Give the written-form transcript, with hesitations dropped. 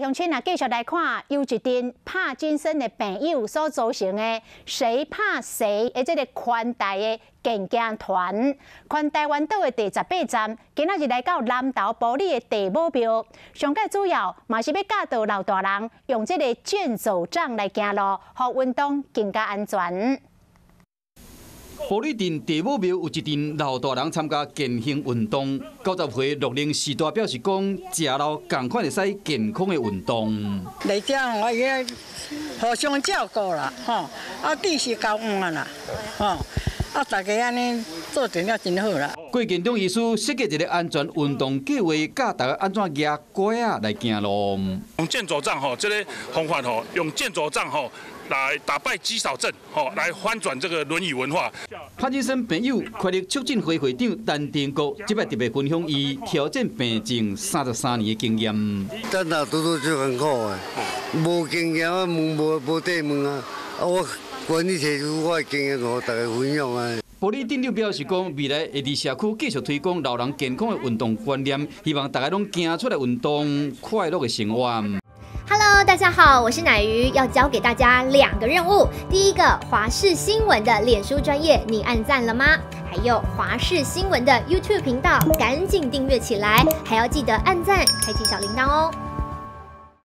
鄉親啊，繼續來看，由一陣帕金森的病友所組成的“誰怕誰”的這个寬大的健行團，環台灣島的第18站，今仔日來到南投埔里的地母廟，上蓋主要嘛是欲教導老大人用這个健走杖來行路，予運動更加安全。埔里鎮地母廟有一陣老大人參加健行運動，90歲樂齡時代表示講，食老仝款會使健康的運動。來遮我也互相照顧啦，吼，啊，知識交換啦，吼，啊，大家按呢做陣了真好啦。郭建中醫師設計一个安全運動計劃，教大家按怎舉拐仔來行路。用健走杖吼，這个方法吼，用健走杖吼，來打敗肌少症，吼，來翻轉這個輪椅文化。帕金森病友權益促進會會長陳定國，這擺特別分享伊挑戰病症33年的經驗。咱若拄拄就艱苦的，無經驗啊，問無無地問啊，啊我願意提出我的經驗，予大家分享啊。埔里鎮長表示講，未來會佇社區繼續推廣老人健康的運動觀念，希望大家攏行出來運動，快樂的生活。 Hello，大家好，我是乃瑜，要交給大家兩個任務。第一個，華視新聞的臉書專頁，你按讚了嗎？還有華視新聞的 YouTube 頻道，趕緊訂閱起來，還要記得按讚，開啟小鈴鐺哦。